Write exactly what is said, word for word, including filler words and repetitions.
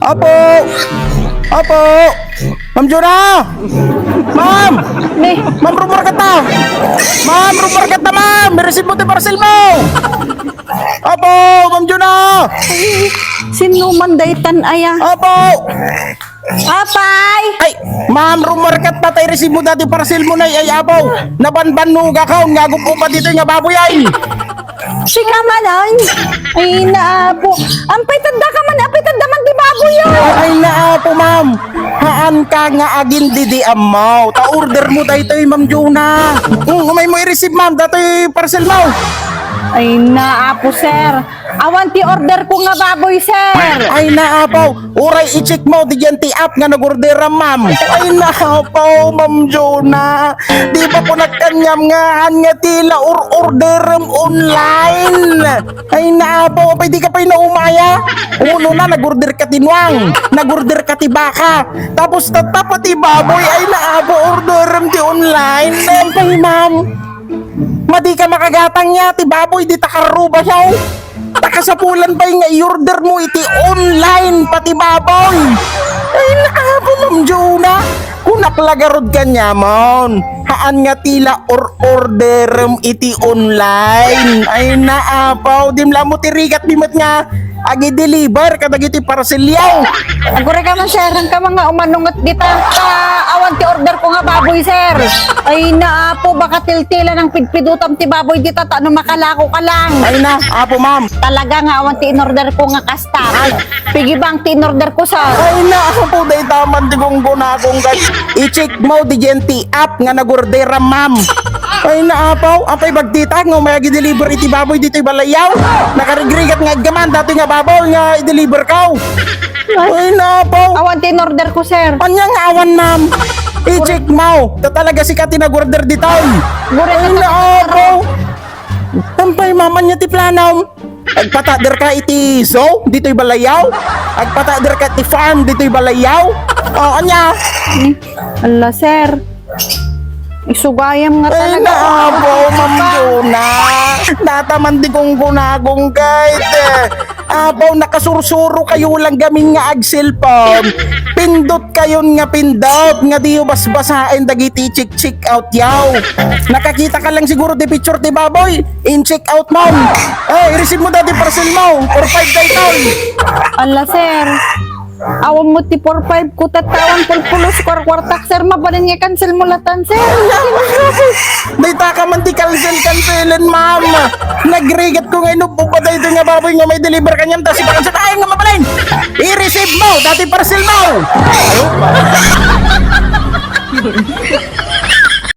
Apo! Apo! Ma'am Jona! Ma'am! Ni? Ma'am, rumurketta! Ma'am, rumurketta, ma'am! Ireceive mo ti parcel mo! Apo! Ma'am Jona! Ay, sino man daytan aya? Apo! Apay! Ay, ma'am, rumurketta ta ireceive mo dati parcel mo, nay, ay, apo! Nabanbannog akon nga agub-upa ditoy nga baboy, ay! Sika man, ay. Ay, naapo. Ampay tadda ka man, ampay tadda man ti baboy, ay. Ay, naapo, ma'am. Haan ka nga agin didi ammo. Ta order mo daytoy, Ma'am Jona. Mm, umay mo i-receive, ma'am, datoy parcel mo. Ay, naapo, sir. Awan ti order ko nga baboy, sir. Ay, naapo. Uray i-check mo, didian ti app nga nag-orderam, ma'am. Ay, naapo, Ma'am Jona. Di ba ko nagkanyam nga, haan nga ti la or-orderem online? Ay, naapo, apay di ka pay naumaya? Umunona, nag-order ka ti nuang, nag-order ka ti baka. Tapos tattapa ti baboy, ay, naapo, orderem ti online. Apay, ma'am. Madi ka makagatang ya, ti baboy, di ta karruba siya, oh. Ta kasapulan pay nga i-order mo iti online pati baboy. Ay, naapo, Ma'am Jona. Kunak la garud kaniamon. Haan nga ti la or-orderem iti online. Ay, naapo. Dim la mo ti rigat di met nga agi-deliver kadagiti parcelyo. Aguray ka man, sir. Ang ka mga umanungot dita. Ta, awan ti order ko nga baboy, sir. Ay, naapo. Baka tiltila nang pidpidutam ti baboy dita. Ta, ano makalako ka lang. Ay na, apo, ma'am. Talaga nga awan ti in-order ko nga kastam. Ay. Piggy bank ti in-order ko, sir. Ay, naapo, dayta man ti gunggunagong, guys. I-check mo, didian ti app nga nag-orderam, ma'am. Ay, naapo, apay bagtitak nga umay agi-deliver iti baboy ditoy balayyaw. Nakarigrigat nga aggaman, datoy nga baboy nga i-deliver ko. Ay, naapo. Awan ti in-order ko, sir. Anya nga awan, ma'am? I-check mo. Ta talaga sika ti nag-order ditoy. Guri Ay, na naapo. Ampay, ma'am, anya ti planom? Agpatader ka iti zoo ditoy balayyaw? Agpatader ka iti farm ditoy balayyaw? O, anya? Hmm. Ala, sir. Isugayam nga Ay, talaga. Naapo, Ma'am Jona. Data man ti gunggunagong, guys. Apo, nakasursuro kayo lang gamin nga ag-cellphone. Pindot kayon nga pindot nga diyo basbasaen dagiti check-check out yaw. Nakakita ka lang siguro ti picture ti baboy. In check out, ma'am. Eh, i-receive mo dati parcel mo. Four five daytoy. Ala, sir. Awan mo ti four five ko, tatawan pulpulos kwarkwartak, sir. Mabalin nga cancel mo latan, sir. Dayta ka man ti cancel, cancelen, ma'am. Nagrigat ko nga inubbo pa daytoy nga baboy nga may deliver kaniam, ta si cancel ay nga mabalin. I-receive mo dati parcel mo.